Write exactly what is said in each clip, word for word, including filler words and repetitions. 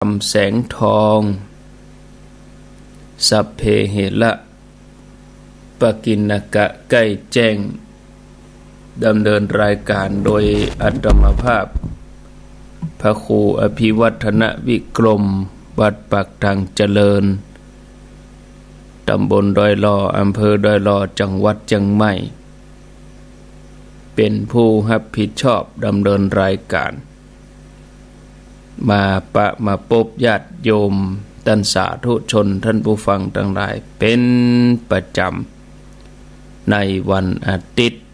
ำแสงทอง สัพเพเหระ ปกิณกะ ใกล้แจ้ง ดำเนินรายการโดยอาตมาภาพ พระครูอภิวัฒนวิกรม วัดปากทางเจริญ ตำบลดอยหล่อ อำเภอดอยหล่อ จังหวัดเจียงใหม่ เป็นผู้รับผิดชอบดำเนินรายการ มาปะมาปบญาติโยมต้านสาธุชนต้านผู้ฟังตังหลายเป็นประจ๋ำ ในวันอาทิตย์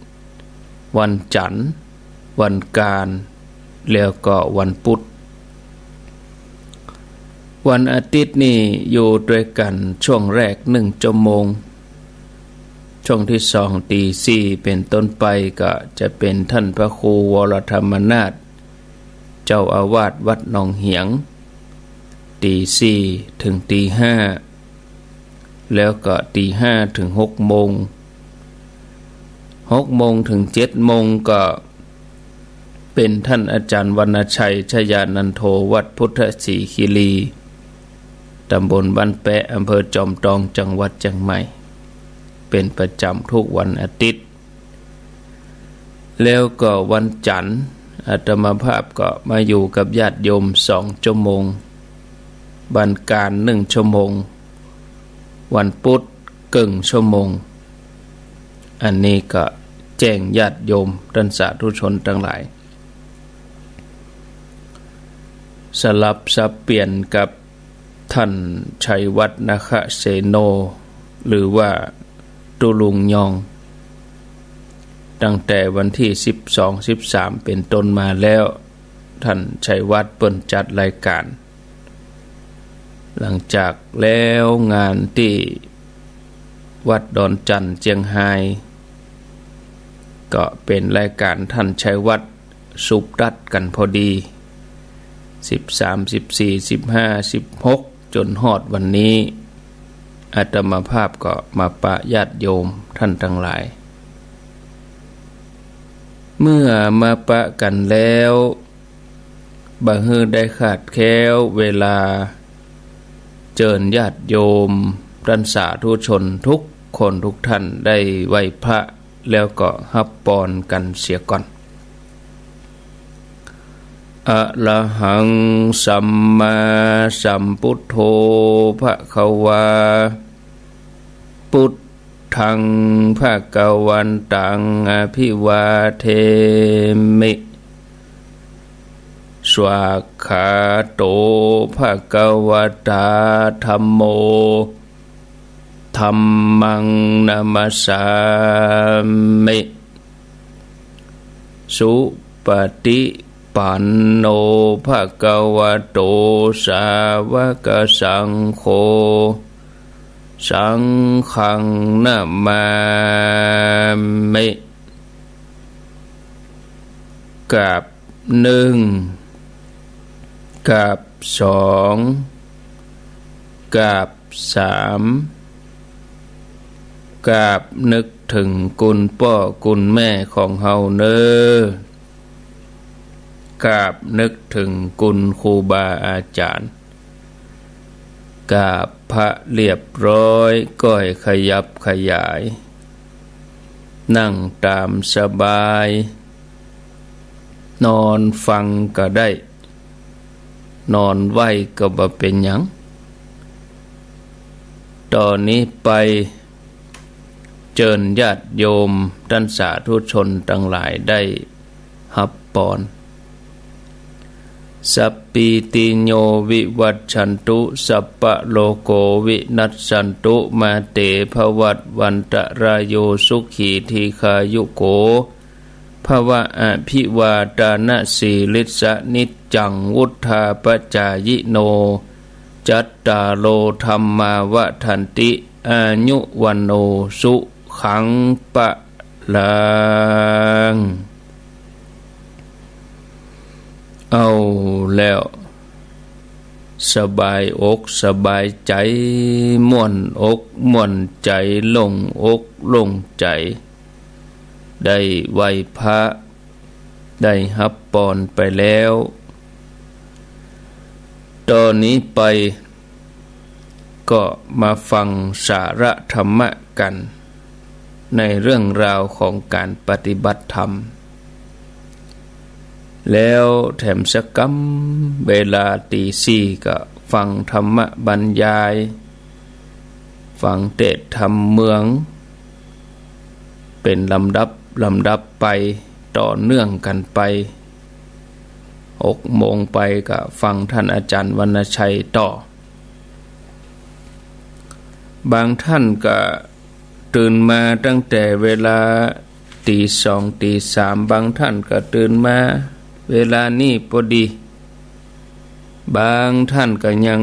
วันจั๋นทร์ วันอังคาร แล้วก็วันพุธ วันอาทิตย์นี่อยู่ตวยกั๋นช่วงแรกนึ่งจั่วโมง ช่วงตี้สองตีสี่เป๋นต้นไป ก็จะเป๋นต้านพระครูวรธรรมนาถ เจ้าอาวาสวัดหนองเหียง ตีสี่เถิงตีห้า แล้วก็ตีห้าเถิงหกโมง หกโมงเถิงเจ็ดโมงก็เป๋นต้านอาจ๋ารย์วรรณชัย ชยานันโท วัดพุทธศรีคีรี ตำบลบ้านแป๊ะ อำเภอจอมตอง จังหวัดเจียงใหม่ เป๋นประจ๋ำทุกวันอาทิตย์ แล้วก็วันจั๋นทร์ อาตมาภาพก็มาอยู่กับญาติโยมสองจั่วโมง วันอังคารนึ่งจั่วโมง วันพุธเกิ่งจั่วโมง อันนี้ก็แจ้งญาติโยมต้านสาธุชนตังหลาย สลับสับเปลี่ยนกับ ต้านชัยวัฒน์ นาคเสโน หรือว่าตุ๊ลุงยอง ตั้งแต่วันตี้สิบสอง สิบสาม เป๋นต้นมาแล้ว ต้านชัยวัฒน์เปิ้นจัดรายการ หลังจากแล้วงานตี้วัดดอนจั่น เจียงฮาย ก็เป๋นรายการต้านชัยวัฒน์ สุบตัดกั๋นพอดี สิบสาม สิบสี่ สิบห้า สิบหก จ๋นฮอดวันนี้ อาตมาภาพก็มาปะญาติโยมต้านตังหลาย เมื่อมาปะกั๋นแล้ว บ่หื้อได้ขาดแคล้วเวลา เจิญญาติโยมต้านสาธุชนทุกคนทุกต้านได้ไหว้พระ แล้วก็ฮับปอนกั๋นเสียก่อน อะระหัง สัมมาสัมพุทโธ ภะคะวา พุทธัง ภะคะวันตัง อะภิวาเทมิ สวากขาโต ภะคะวะตา ธัมโม ธัมมัง นะมัสสามิ สุปะฏิปันโน ภะคะวะโต สาวะกะสังโฆ สังฆัง นะมามิ กราบนึ่ง กราบสอง กราบสาม กราบนึกเถิงคุณป้อคุณแม่ของเฮาเน่อ กราบนึกเถิงคุณครูบาอาจ๋ารย์ กราบพระเรียบร้อย ก้อยขยับขยาย นั่งต๋ามสบาย นอนฟังก็ได้ นอนไหว้ก็บ่เป๋นหยัง ต่อนี้ไป เจิญญาติโยมต้านสาธุชนตังหลายได้ฮับปอน สัพพีติโย วิวัชชันตุ สัพพะโรโค วินัสสันตุ มาเต ภวัตวันตะราโย สุขี ทีฆายุโก ภะวะ อะภิวาทานะสีลิสสะ นิจจัง วุฑฒาปะจายิโน จัตตาโร ธัมมา วัฑฒันติ อายุ วัณโณ สุขัง พะลัง เอาแล้ว สบายอกสบายใจ๋ ม่วนอกม่วนใจ๋ โล่งอกโล่งใจ๋ ได้ไหว้พระ ได้ฮับปอนไปแล้ว ต๋อนนี้ไปก็มาฟังสาระธรรมะกั๋น ในเรื่องราวของก๋านปฏิบัติธรรม แล้วแถมสักกำ เวลาตี๋สี่ก็ฟังธรรมบรรยาย ฟังเตสน์ธรรมเมือง เป๋นลำดับลำดับไป ต่อเนื่องกั๋นไป หกโมงไปก็ฟังต้านอาจ๋ารย์วรรณชัยต่อ บางต้านก็ตื่นมาตั้งแต่เวลาตี๋สอง ตี๋สาม บางต้านก็ตื่นมาเวลานี้ปอดี บางต้านก็ยัง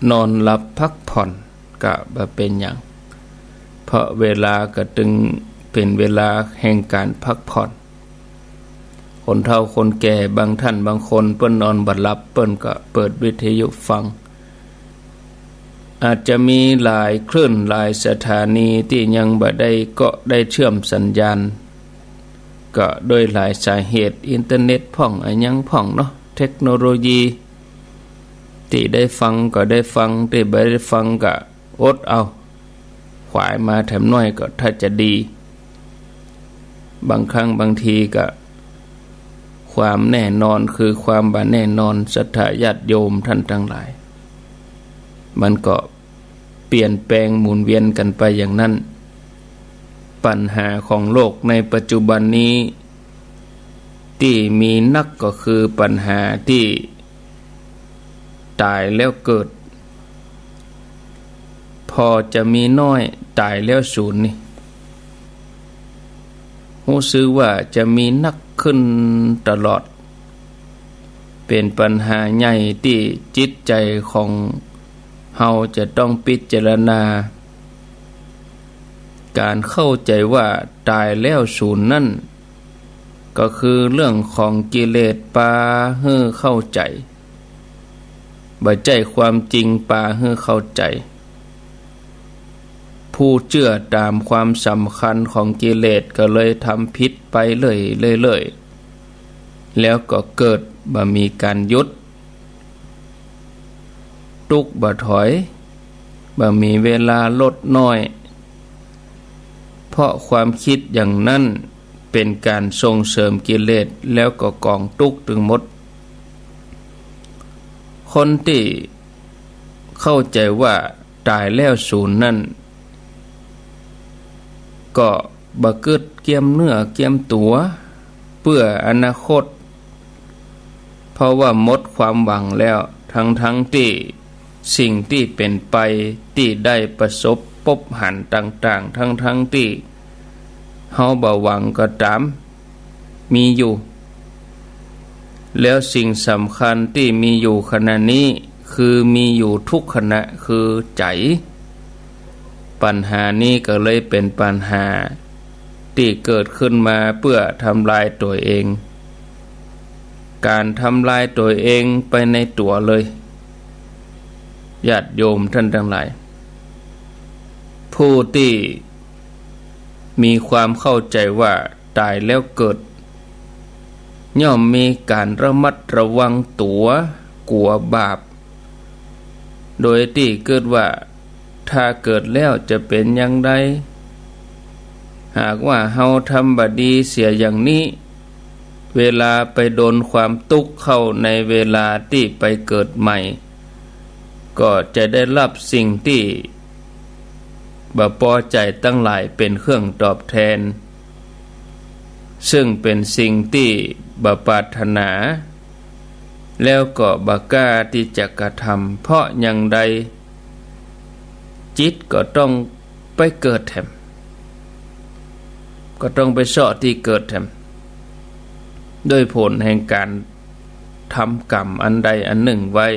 นอนหลับพักผ่อน ก็บ่เป๋นหยัง เพราะเวลาก็ตึงเป๋นเวลาแห่งก๋านพักผ่อน คนเฒ่าคนแก่บางต้านบางคนเปิ้นนอนบ่หลับ เปิ้นก็เปิดวิทยุฟัง อาจจะมีหลายคลื่นหลายสถานีตี้ยังบ่ได้เกาะได้เชื่อมสัญญาณ ก็ด้วยหลายสาเหตุ อินเทอร์เน็ตพ่องอะหยังพ่องเนาะ เทคโนโลยี ตี้ได้ฟังก็ได้ฟัง ตี้บ่ได้ฟังก็อดเอา ขวายมาแถมหน้อยก็ถ้าจะดี บางครั้งบางทีก็ ความแน่นอนคือความบ่แน่นอน ศรัทธาญาติโยมต้านตังหลาย มันก็เปลี่ยนแปลงหมุนเวียนกั๋นไปอย่างนั้น ปัญหาของโลกในปัจจุบันนี้ ตี้มีนักก็คือปัญหาตี้ต๋ายแล้วเกิด ผ่อจะมีน้อย ต๋ายแล้วสูญนี่ ฮู้สึกว่าจะมีนักขึ้นตลอด เป๋นปัญหาใหญ่ตี้จิตใจ๋ของเฮาจะต้องพิจารณา ก๋านเข้าใจ๋ว่าต๋ายแล้วสูญนั้น ก็คือเรื่องของกิเลสปาหื้อเข้าใจ๋ บ่ใจ้ความจริงปาหื้อเข้าใจ๋ ผู้เจื้อต๋ามความสำคัญของกิเลสก็เลยทำผิดไปเรื่อยๆ แล้วก็เกิดบ่มีก๋านหยุด ตุ๊กข์บ่ถอย บ่มีเวลาลดน้อย เพราะความกึ๊ดอย่างนั้นเป๋นก๋านส่งเสริมกิเลส แล้วก็ก๋องตุ๊กข์ตึงหมด คนตี้เข้าใจ๋ว่าต๋ายแล้วสูญนั้น ก็บ่กึ๊ดเกียมเนื้อเกียมตั๋วเปื้ออนาคต เพราะว่าหมดความหวังแล้ว ทั้งๆ ตี้สิ่งตี้เป๋นไป ตี้ได้ประสบปบหันต่างๆ ทั้งๆ ตี้เฮาบ่หวังก็ต๋าม มีอยู่ แล้วสิ่งสำคัญตี้มีอยู่ขณะนี้ คือมีอยู่ทุกขณะ คือใจ๋ ปัญหานี้ก็เลยเป๋นปัญหาตี้เกิดขึ้นมาเปื้อทำลายตั๋วเอง ก๋านทำลายตั๋วเองไปในตั๋วเลย ญาติโยมต้านตังหลาย ผู้ตี้มีความเข้าใจ๋ว่าต๋ายแล้วเกิด ย่อมมีก๋านระมัดระวังตั๋ว กั๋วบาป โดยตี้กึ๊ดว่า ถ้าเกิดแล้วจะเป๋นอย่างใด หากว่าเฮาทำบ่ดีเสียอย่างนี้ เวลาไปโดนความตุ๊กข์เข้าในเวลาตี้ไปเกิดใหม่ ก็จะได้ฮับสิ่งตี้บ่ปอใจ๋ตังหลายเป๋นเครื่องตอบแทน ซึ่งเป๋นสิ่งตี้บ่ปรารถนา แล้วก็บ่กล้าตี้จะกระทำ เพราะอย่างใด จิตก็ต้องไปเกิดแถม ก็ต้องไปเซาะตี้เกิดแถม ด้วยผลแห่งก๋านทำกรรมอันใดอันนึ่งไว้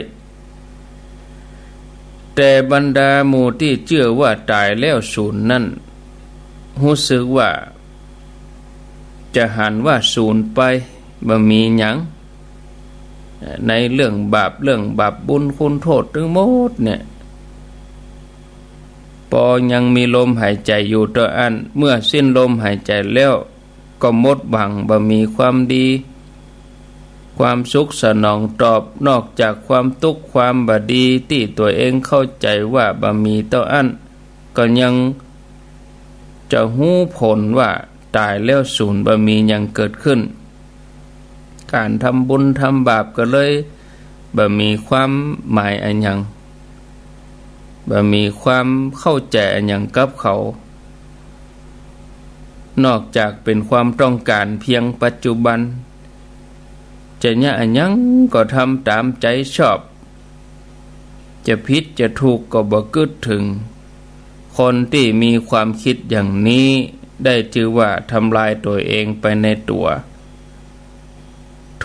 แต่บรรดาหมู่ตี้เจื้อว่าต๋ายแล้วสูญนั้น ฮู้สึกว่า จะหันว่าสูญไป บ่มีหยัง ในเรื่องบาป เรื่องบาปบุญคุณโทษตึงหมดเนี่ย ปอยังมีลมหายใจ๋อยู่เต้าอั้น เมื่อสิ้นลมหายใจ๋แล้ว ก็หมดหวัง บ่มีความดี ความสุขสนองตอบ นอกจากความตุ๊กข์ความบ่ดีตี้ตั๋วเองเข้าใจ๋ว่าบ่มีเต้าอั้น ก็ยังจะฮู้ผลว่าต๋ายแล้วสูญ บ่มีหยังเกิดขึ้น ก๋านทำบุญทำบาปก็เลยบ่มีความหมายอะหยัง บ่มีความเข้าใจ๋อะหยังกับเขา นอกจากเป๋นความต้องก๋านเพียงปัจจุบัน จะเยียะอะหยังก็ทำต๋ามใจ๋ชอบ จะผิดจะถูกก็บ่กึ๊ดเถิง คนตี้มีความกึ๊ดอย่างนี้ ได้จื้อว่าทำลายตั๋วเองไปในตั๋ว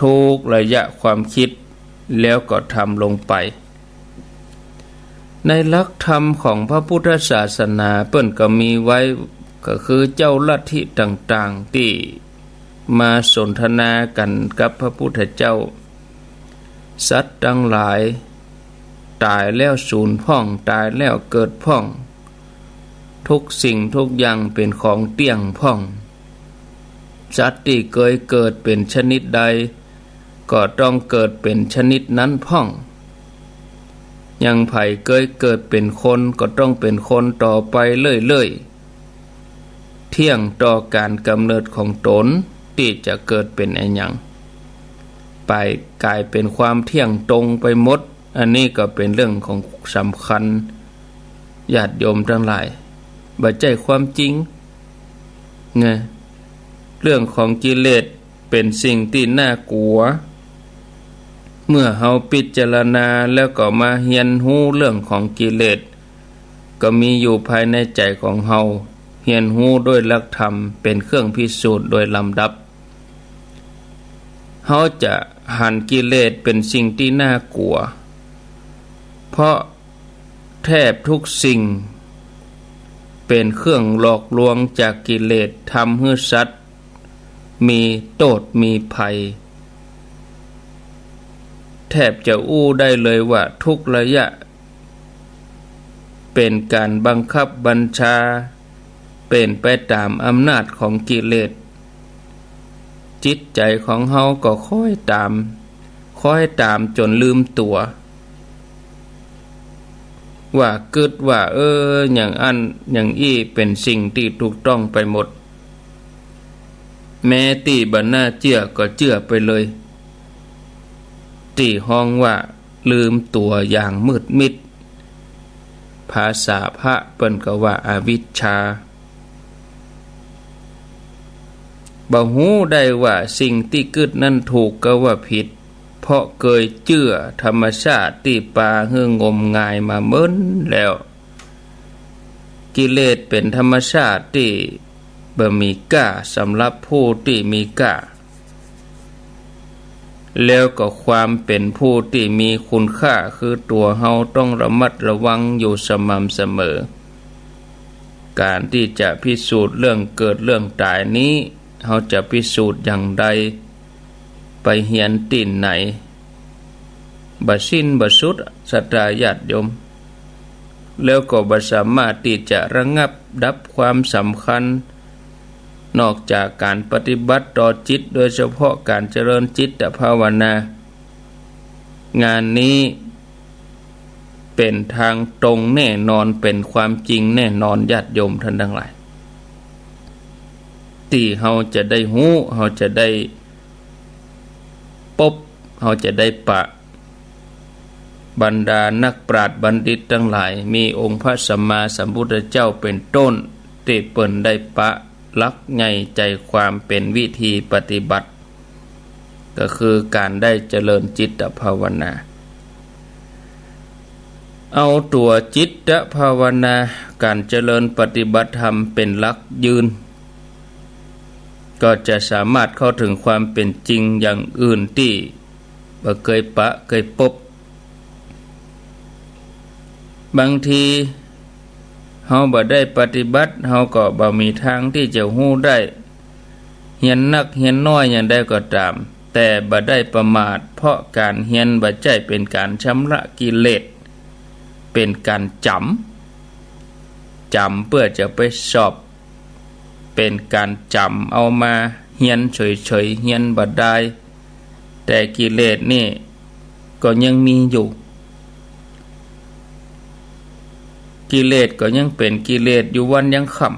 ทุกระยะความกึ๊ด แล้วก็ทำลงไป ในหลักธรรมของพระพุทธศาสนาเปิ้นก็มีไว้ ก็คือเจ้าลัทธิต่างๆ ตี้มาสนทนากั๋นกับพระพุทธเจ้า สัตว์ตังหลายต๋ายแล้วสูญพ่อง ต๋ายแล้วเกิดพ่อง ทุกสิ่งทุกอย่างเป๋นของเตี้ยงพ่อง สัตว์ตี้เกยเกิดเป๋นชนิดใด ก็ต้องเกิดเป๋นชนิดนั้นพ่อง อย่างใผเกยเกิดเป๋นคน ก็ต้องเป๋นคนต่อไปเรื่อยๆ เตี้ยงต่อก๋านก๋ำเนิดของต๋นตี้จะเกิดเป๋นอะหยัง ไปก๋ายเป๋นความเตี้ยงตรงไปหมด อันนี้ก็เป๋นเรื่องของสำคัญ ญาติโยมตังหลาย บ่ใจ้ความจริงไง เรื่องของกิเลสเป๋นสิ่งตี้น่ากลัว เมื่อเฮาพิจารณาแล้วก็มาเฮียนฮู้เรื่องของกิเลส ก็มีอยู่ภายในใจ๋ของเฮา เฮียนฮู้ด้วยหลักธรรมเป๋นเครื่องพิสูจน์โดยลำดับ เฮาจะหันกิเลสเป๋นสิ่งตี้น่ากลัว เพราะแทบทุกสิ่งเป๋นเครื่องหลอกลวงจากกิเลส ทำหื้อสัตว์มีโต้ษมีภัย แทบจะอู้ได้เลยว่าทุกระยะ เป๋นก๋านบังคับบัญชา เป๋นไปต๋ามอำนาจของกิเลส จิตใจ๋ของเฮาก็คอยต๋าม คอยต๋ามจ๋นลืมตั๋ว ว่ากึ๊ดว่า เออ อย่างอั้นอย่างอี้เป๋นสิ่งตี้ถูกต้องไปหมด แม้ตี้บ่น่าเจื้อก็เจื้อไปเลย ตี้ฮ้องว่า ลืมตั๋วอย่างมืดมิด ภาษาพระเปิ้นก็ว่าอวิชชา บ่ฮู้ได้ว่าสิ่งตี้กึ๊ดนั้นถูกกาว่าผิด เพราะเกยเจื้อธรรมชาติตี้ปาหื้องมงายมาเมินแล้ว กิเลสเป๋นธรรมชาติตี้บ่มีก้าสำหรับผู้ตี้มีก้า แล้วก็ความเป๋นผู้ตี้มีคุณค่าคือตั๋วเฮาต้องระมัดระวังอยู่สม่ำเสมอ ก๋านตี้จะพิสูจน์เรื่องเกิดเรื่องต๋ายนี้ เฮาจะพิสูจน์อย่างใด ไปเฮียนตี้ไหน บ่สิ้นบ่สุด ศรัทธาญาติโยม แล้วก็บ่สามารถตี้จะระงับดับความสำคัญ นอกจากก๋านปฏิบัติต่อจิต โดยเฉพาะก๋านเจริญจิตภาวนา งานนี้เป๋นทางตรงแน่นอน เป๋นความจริงแน่นอน ญาติโยมท่านตังหลาย ตี้เฮาจะได้ฮู้ เฮาจะได้ปบ เฮาจะได้ปะ บรรดานักปราชญ์บัณฑิตตังหลาย มีองค์พระสัมมาสัมพุทธเจ้าเป๋นต้น ตี้เปิ้นได้ปะหลักใหญ่ใจ๋ความเป๋นวิธีปฏิบัติ ก็คือก๋านได้เจริญจิตภาวนา เอาตั๋วจิตภาวนา ก๋านเจริญปฏิบัติธรรมเป๋นหลักยืน ก็จะสามารถเข้าเถิงความเป๋นจริงอย่างอื่นตี้บ่เกยปะเกยปบ บางทีเฮาบ่ได้ปฏิบัติ เฮาก็บ่มีตางตี้จะฮู้ได้ เฮียนนักเฮียนน้อยอย่างใดก็ต๋าม แต่บ่ได้ประมาท เพราะก๋านเฮียนบ่ใจ้เป๋นก๋านชำระกิเลส เป๋นก๋านจ๋ำ จ๋ำเปื้อจะไปสอบ เป๋นก๋านจ๋ำเอามาเฮียนเฉยๆ เฮียนบ่ดาย แต่กิเลสนี่ก็ยังมีอยู่ กิเลสก็ยังเป๋นกิเลสอยู่วันยังค่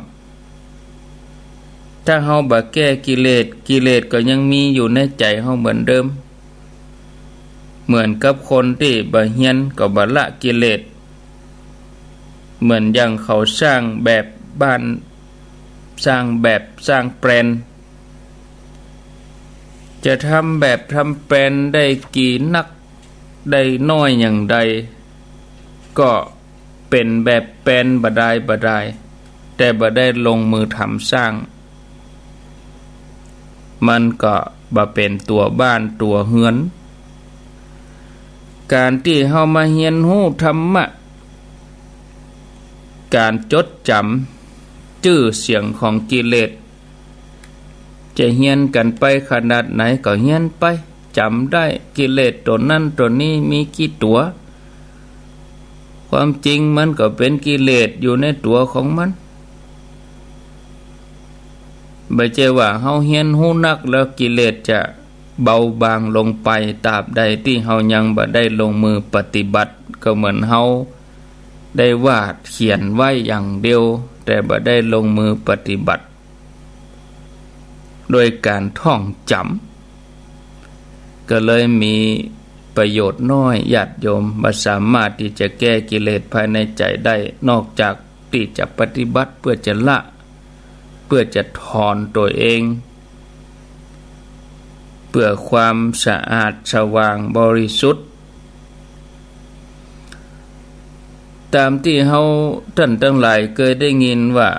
ำ ถ้าเฮาบ่แก้กิเลส กิเลสก็ยังมีอยู่ในใจ๋เฮาเหมือนเดิม เหมือนกับคนตี้บ่เฮียนก็บ่ละกิเลส เหมือนอย่างเขาสร้างแบบบ้าน สร้างแบบสร้างแปลน จะทำแบบทำแปลนได้กี่นัก ได้น้อยอย่างใด ก็เป๋นแบบแปลนบ่ดายบ่ดาย แต่บ่ได้ลงมือทำสร้าง มันก็บ่เป๋นตั๋วบ้านตั๋วเฮือน ก๋านตี้เฮามาเฮียนฮู้ธรรมะ ก๋านจดจ๋ำจื้อเสียงของกิเลส จะเฮียนกั๋นไปขนาดไหนก็เฮียนไป จ๋ำได้กิเลสตั๋วนั้นตั๋วนี้มีกี่ตั๋ว ความจริงมันก็เป๋นกิเลสอยู่ในตั๋วของมัน บ่ใจ้ว่าเฮาเฮียนฮู้นักแล้วกิเลสจะเบาบางลงไป ตราบใดตี้เฮายังบ่ได้ลงมือปฏิบัติ ก็เหมือนเฮาได้วาดเขียนไว้อย่างเดียว แต่บ่ได้ลงมือปฏิบัติ โดยก๋านท่องจ๋ำ ก็เลยมีประโยชน์น้อย ญาติโยม บ่สามารถตี้จะแก้กิเลสภายในใจ๋ได้ นอกจากตี้จะปฏิบัติเพื่อจะละ เพื่อจะถอนตั๋วเอง เพื่อความสะอาดสว่างบริสุทธิ์ ต๋ามตี้เฮาต้านตังหลายเกยได้ยินว่า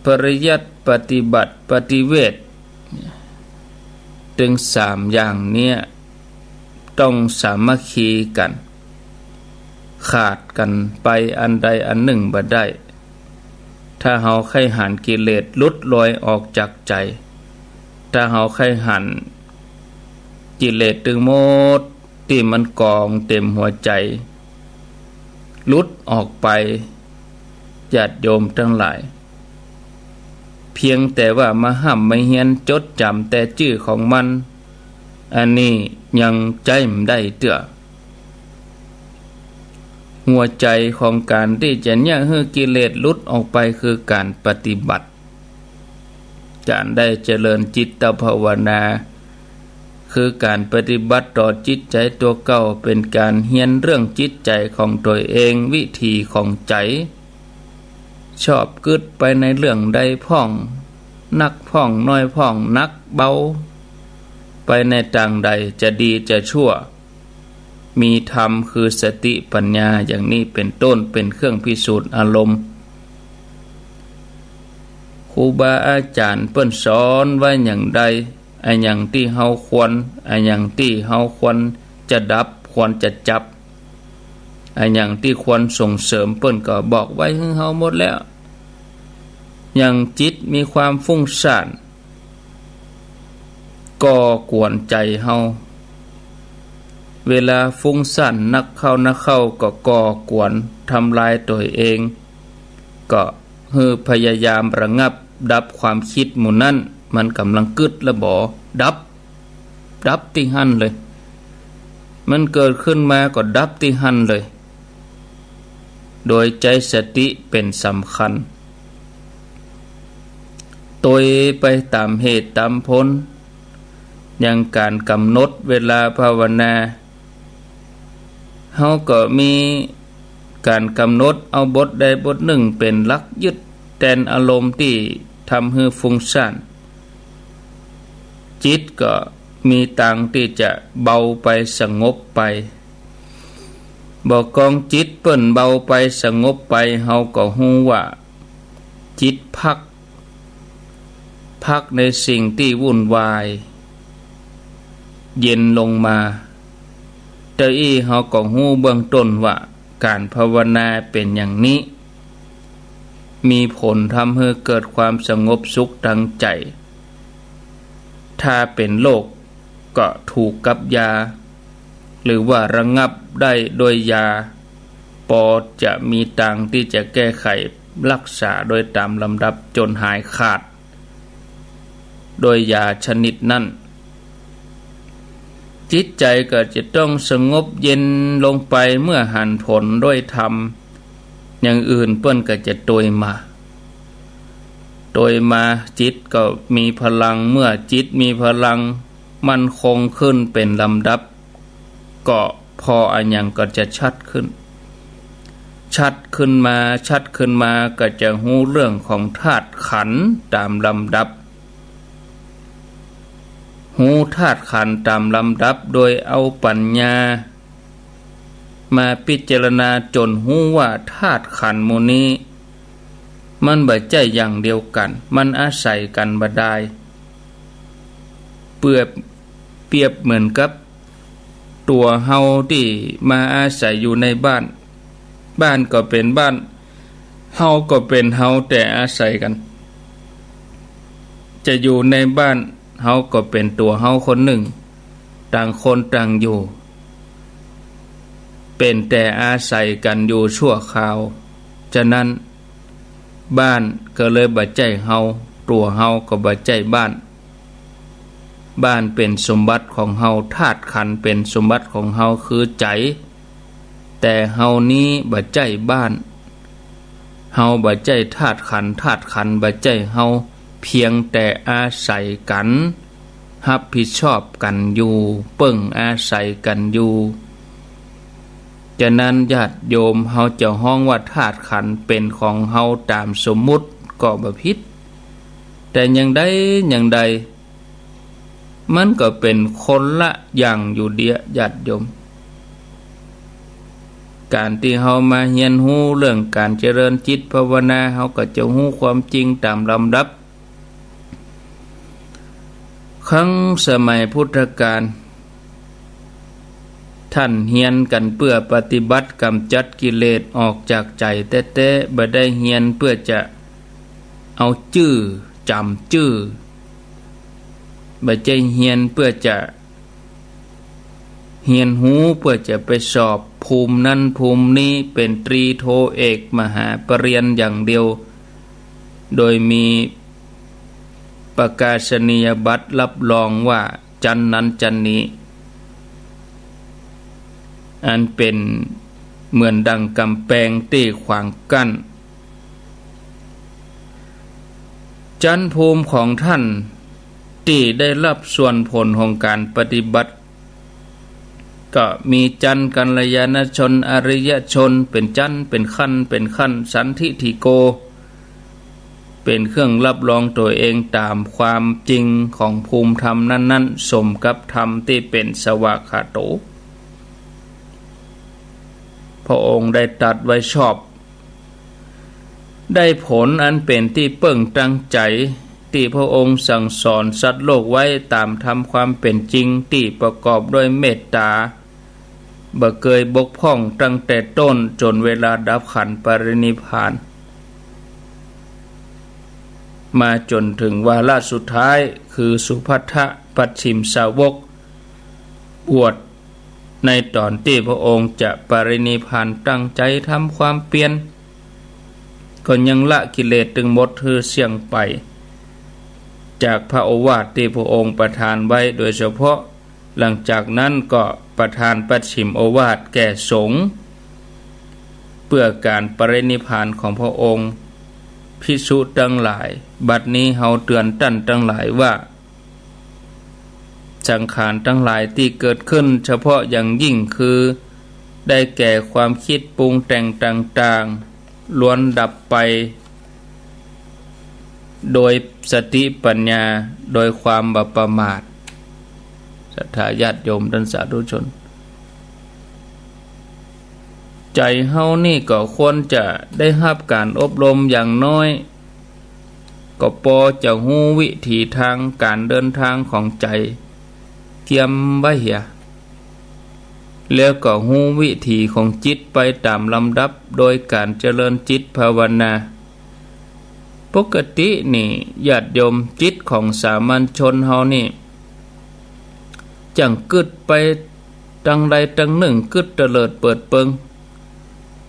ปริยัติ ปฏิบัติ ปฏิเวท ตึงสามอย่างเนี้ย ต้องสามัคคีกั๋น ขาดกั๋นไปอันใดอันนึ่งบ่ได้ ถ้าเฮาใค่หันกิเลสหลุดลอยออกจากใจ๋ ถ้าเฮาใค่หันกิเลสตึงหมดตี้มันกองเต๋มหัวใจ๋ หลุดออกไป ญาติโยมตังหลาย เพียงแต่ว่ามาฮ่ำมาเฮียนจดจ๋ำแต่จื้อของมัน อันนี้ยังใจ๊บ่ได้เตื้อ หัวใจ๋ของก๋านตี้จะเยียะหื้อกิเลสหลุดออกไปคือก๋านปฏิบัติ ก๋านได้เจริญจิตตภาวนา คือก๋านปฏิบัติต่อจิตใจ๋ตั๋วเก่า เป๋นก๋านเฮียนเรื่องจิตใจ๋ของตั๋วเอง วิถีของใจ๋ ชอบกึ๊ดไปในเรื่องใดพ่อง นักพ่องน้อยพ่อง หนักเบา ไปในตางใด จะดีจะชั่ว มีธรรมคือสติปัญญาอย่างนี้เป๋นต้น เป๋นเครื่องพิสูจน์อารมณ์ ครูบาอาจ๋ารย์เปิ้นสอนไว้อย่างใด อะหยังตี้เฮาควร อะหยังตี้เฮาควรจะดับ ควรจะจับ อะหยังตี้ควรส่งเสริม เปิ้นก็บอกไว้หื้อเฮาหมดแล้ว อย่างจิตมีความฟุ้งซ่าน ก่อกวนใจ๋เฮา เวลาฟุ้งซ่านนักเข้านักเข้าก็ก่อกวนทำลายตั๋วเอง ก็หื้อพยายามระงับดับความกึ๊ดหมู่นั้น มันก่ำลังกึ๊ดแล้วบ่ ดับ ดับตี้หั้นเลย มันเกิดขึ้นมาก็ดับตี้หั้นเลย โดยใจ๊สติเป๋นสำคัญ ตวยไปต๋ามเหตุต๋ามผล อย่างก๋านกำหนดเวลาภาวนา เฮาก็มีก๋านกำหนดเอาบทใดบทนึ่งเป๋นหลักยึดแตนอารมณ์ตี้ทำหื้อฟุ้งซ่าน จิตก็มีตางตี้จะเบาไปสงบไป บ่กองจิตเปิ้นเบาไปสงบไป เฮาก็ฮู้ว่าจิตพัก พักในสิ่งตี้วุ่นวาย เย็นลงมา เต้าอี้เฮาก็ฮู้เบื้องต้นว่าก๋านภาวนาเป๋นอย่างนี้ มีผลทำหื้อเกิดความสงบสุขตางใจ๋ ถ้าเป๋นโรคก็ถูกกับยา หรือว่าระงับได้โดยยา ปอจะมีตางตี้จะแก้ไขรักษาโดยต๋ามลำดับจ๋นหายขาด โดยยาชนิดนั้น จิตใจ๋ก็จะต้องสงบเย็นลงไปเมื่อหันผลด้วยธรรม อย่างอื่นเปิ้นก็จะตวยมา ตวยมา จิตก็มีพลัง เมื่อจิตมีพลังมั่นคงขึ้นเป๋นลำดับ ก็ผ่ออะหยังก็จะชัดขึ้น ชัดขึ้นมา ชัดขึ้นมาก็จะฮู้เรื่องของธาตุขันธ์ต๋ามลำดับ ฮู้ธาตุขันธ์ต๋ามลำดับ โดยเอาปั๋ญญามาพิจารณาจ๋นฮู้ว่าธาตุขันธ์หมู่นี้ มันบ่ใจ้อย่างเดียวกั๋น มันอาศัยกั๋นบ่ดาย เปรียบ เปรียบเหมือนกับตั๋วเฮาตี้มาอาศัยอยู่ในบ้าน บ้านก็เป๋นบ้าน เฮาก็เป๋นเฮา แต่อาศัยกั๋น จะอยู่ในบ้าน เฮาก็เป๋นตั๋วเฮาคนนึ่ง ต่างคนต่างอยู่ เป๋นแต่อาศัยกั๋นอยู่ชั่วคราว ฉะนั้น บ้านก็เลยบ่ใจ้เฮา ตั๋วเฮาก็บ่ใจ้บ้าน บ้านเป๋นสมบัติของเฮา ธาตุขันธ์เป๋นสมบัติของเฮาคือใจ๋ แต่เฮานี้บ่ใจ้บ้าน เฮาบ่ใจ้ธาตุขันธ์ ธาตุขันธ์บ่ใจ้เฮา เพียงแต่อาศัยกั๋น ฮับผิดชอบกั๋นอยู่ เปิ้งอาศัยกั๋นอยู่ ฉะนั้นญาติโยม เฮาจะฮ้องว่าธาตุขันธ์เป๋นของเฮาต๋ามสมมุติก็บ่ผิด แต่อย่างใดอย่างใด มันก็เป๋นคนละอย่างอยู่เดียะญาติโยม ก๋านตี้เฮามาเฮียนฮู้เรื่องก๋านเจริญจิตภาวนา เฮาก็จะฮู้ความจริงต๋ามลำดับ ครั้งสมัยพุทธกาล ต้านเฮียนกั๋นเปื้อปฏิบัติก๋ำจัดกิเลสออกจากใจ๋แต๊ๆ บ่ได้เฮียนเปื้อจะเอาจื้อ จ๋ำจื้อ บ่ใจ้เฮียนเปื้อจะ เฮียนฮู้เปื้อจะไปสอบภูมินั้นภูมินี้ เป๋นตรีโทเอกมหาปริญญาอย่างเดียว โดยมีประกาศนียบัตรรับรองว่าชั้นนั้นชั้นนี้ อันเป๋นเหมือนดั่งก๋ำแปงตี้ขวางกั้น ชั้นภูมิของต้านตี้ได้ฮับส่วนผลของก๋านปฏิบัติ ก็มีชั้นกัลยาณชน อริยชน เป๋นชั้น เป๋นขั้น เป๋นขั้น สันทิฏฐิโก เป๋นเครื่องฮับรองตั๋วเองต๋ามความจริงของภูมิธรรมนั้นๆ สมกับธรรมตี้เป๋นสวากขาโต พระองค์ได้ตรัสไว้ชอบ ได้ผลอันเป๋นตี้เปิ้งตั้งใจ๋ ตี้พระองค์สั่งสอนสัตว์โลกไว้ต๋ามธรรมความเป๋นจริง ตี้ประกอบด้วยเมตต๋า บ่เกยบกพร่องตั้งแต่ต้นจ๋นเวลาดับขันธ์ปรินิพพาน มาจ๋นเถิงวาระสุดท้าย คือสุภัททะปัจฉิมสาวก บวชในต๋อนตี้พระองค์จะปรินิพพาน ตั้งใจ๋ทำความเปียร ก็ยังละกิเลสตึงหมดหื้อเสี้ยงไป จากพระโอวาทตี้พระองค์ประทานไว้โดยเฉพาะ หลังจากนั้นก็ประทานปัจฉิมโอวาทแก่สงฆ์ เปื้อก๋านปรินิพพานของพระองค์ ภิกษุตังหลาย บัดนี้เฮาเตือนต้านตังหลายว่า สังขารตังหลายตี้เกิดขึ้น เฉพาะอย่างยิ่งคือ ได้แก่ความคิดปรุงแต่งต่างๆ ล้วนดับไป โดยสติปัญญา โดยความบ่ประมาท ศรัทธาญาติโยมต้านสาธุชน ใจ๋เฮานี่ก็ควรจะได้ฮับก๋านอบรมอย่างน้อย ก็ปอจะฮู้วิถีทางก๋านเดินทางของใจ๋เกียมไว้เหีย แล้วก็ฮู้วิถีของจิตไปต๋ามลำดับ โดยก๋านเจริญจิตภาวนา ปกตินี่ญาติโยม จิตของสามัญชนเฮานี่ จั่งกึ๊ดไปตังใดตังนึ่ง กึ๊ดเตลิดเปิดเปิง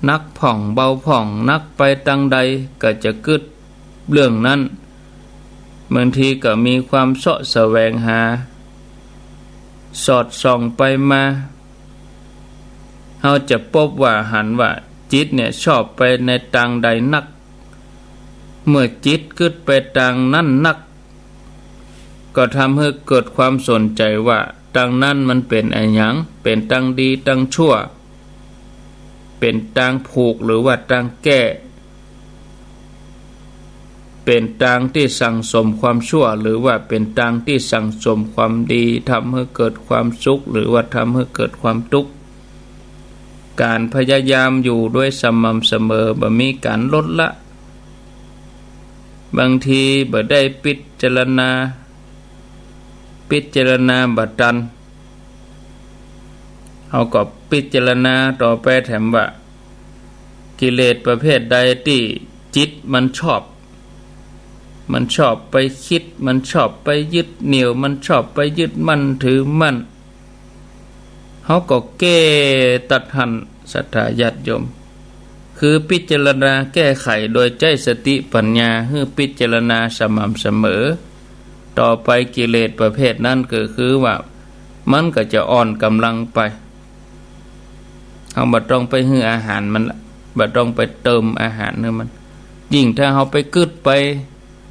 หนักพ่องเบาพ่อง หนักไปตังใดก็จะกึ๊ดเรื่องนั้น บางทีก็มีความเซาะแสวงหา สอดส่องไปมา เฮาจะปบว่าหันว่าจิตเนี่ยชอบไปในตางใดนัก เมื่อจิตกึ๊ดไปตางนั้นนัก ก็ทำหื้อเกิดความสนใจ๋ว่าตางนั้นมันเป๋นอะหยัง เป๋นตางดีตางชั่ว เป๋นตางผูกหรือว่าตางแก้ เป๋นตางตี้สั่งสมความชั่ว หรือว่าเป๋นตางตี้สั่งสมความดี ทำหื้อเกิดความสุข หรือว่าทำหื้อเกิดความตุ๊กข์ ก๋านพยายามอยู่โดยสม่ำเสมอ บ่มีก๋านลดละ บางทีบ่ได้พิจารณา พิจารณาบ่ตัน เฮาก็พิจารณาต่อไปแถมว่า กิเลสประเภทใดตี้จิตมันชอบ มันชอบไปกึ๊ด มันชอบไปยึดเหนี่ยว มันชอบไปยึดมั่นถือมั่น เฮาก็แก้ตัดหั้น ศรัทธาญาติโยม คือพิจารณาแก้ไขโดยใจ๊สติปัญญา หื้อพิจารณาสม่ำเสมอ ต่อไปกิเลสประเภทนั้นก็คือว่า มันก็จะอ่อนก๋ำลังไป เฮาบ่ต้องไปหื้ออาหารมันละ บ่ต้องไปเติมอาหารหื้อมัน ยิ่งถ้าเฮาไปกึ๊ดไป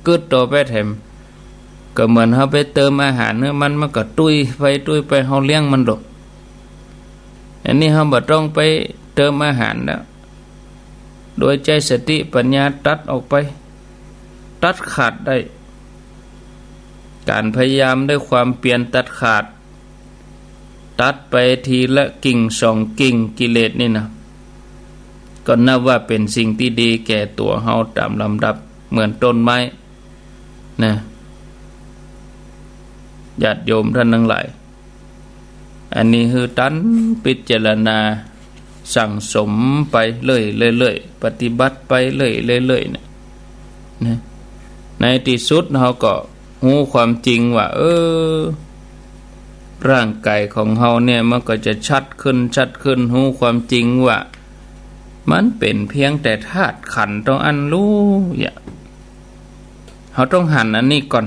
กึ๊ดต่อไปแถม ก็เหมือนเฮาไปเติมอาหารหื้อมัน มันก็ตุ้ยไปตุ้ยไป เฮาเลี้ยงมันดอก อันนี้เฮาบ่ต้องไปเติมอาหารแล้ว โดยใจ๊สติปัญญาตัดออกไป ตัดขาดได้ ก๋านพยายามด้วยความเปียรตัดขาด ตัดไปทีละกิ่งสองกิ่งกิเลสนี่นะ ก็นับว่าเป๋นสิ่งตี้ดีแก่ตั๋วเฮาต๋ามลำดับ เหมือนต้นไม้นะ ญาติโยมต้านตังหลาย อันนี้หื้อตันพิจารณาสั่งสมไปเรื่อยๆ ปฏิบัติไปเรื่อยๆ เนี่ยนะ ในตี้สุดเฮาก็ฮู้ความจริงว่า เออ ร่างก๋ายของเฮาเนี่ยมันก็จะชัดขึ้น ชัดขึ้น ฮู้ความจริงว่า มันเป๋นเพียงแต่ธาตุขันธ์เต้าอั้นลูก เฮาต้องหันอันนี้ก่อน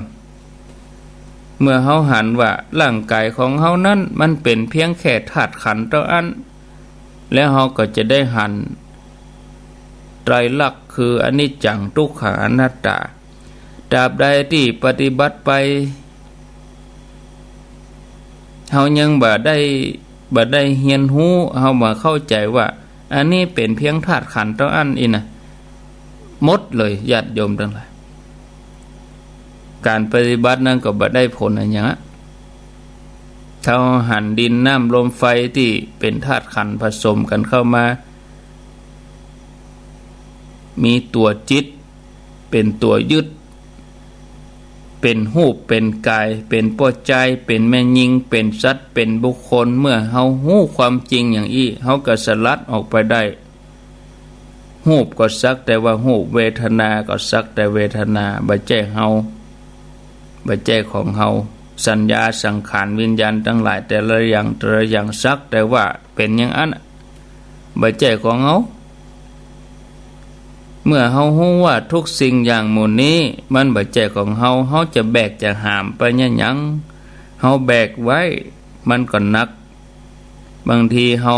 เมื่อเฮาหันว่าร่างก๋ายของเฮานั้นมันเป๋นเพียงแค่ธาตุขันธ์เต้าอั้น แล้วเฮาก็จะได้หันไตรลักษณ์คืออนิจจัง ทุกขัง อนัตตา ตราบใดตี้ปฏิบัติไป เฮายังบ่ได้ บ่ได้เฮียนฮู้ เฮาบ่เข้าใจ๋ว่า อันนี้เป๋นเพียงธาตุขันธ์เต้าอั้นอี้นะ หมดเลย ญาติโยมตังหลาย ก๋านปฏิบัตินั้นก็บ่ได้ผลอะหยังอะ ถ้าเฮาหันดินน้ำลมไฟตี้เป๋นธาตุขันธ์ผสมกั๋นเข้ามา มีตั๋วจิตเป๋นตั๋วยึด เป๋นฮูปเป๋นก๋าย เป๋นป้อจาย เป๋นแม่ญิง เป๋นสัตว์ เป๋นบุคคล เมื่อเฮาฮู้ความจริงอย่างอี้ เฮาก็สลัดออกไปได้ ฮูปก็สักแต่ว่าฮูป เวทนาก็สักแต่เวทนา บ่ใจ้เฮา บ่ใจ้ของเฮา สัญญาสังขารวิญญาณตังหลายแต่ละอย่างแต่ละอย่างสักแต่ว่าเป๋นอย่างอั้น บ่ใจ้ของเฮา เมื่อเฮาฮู้ว่าทุกสิ่งอย่างหมู่นี้มันบ่ใจ้ของเฮา เฮาจะแบกจะหามไปเยียะหยัง เฮาแบกไว้มันก็หนัก บางทีเฮา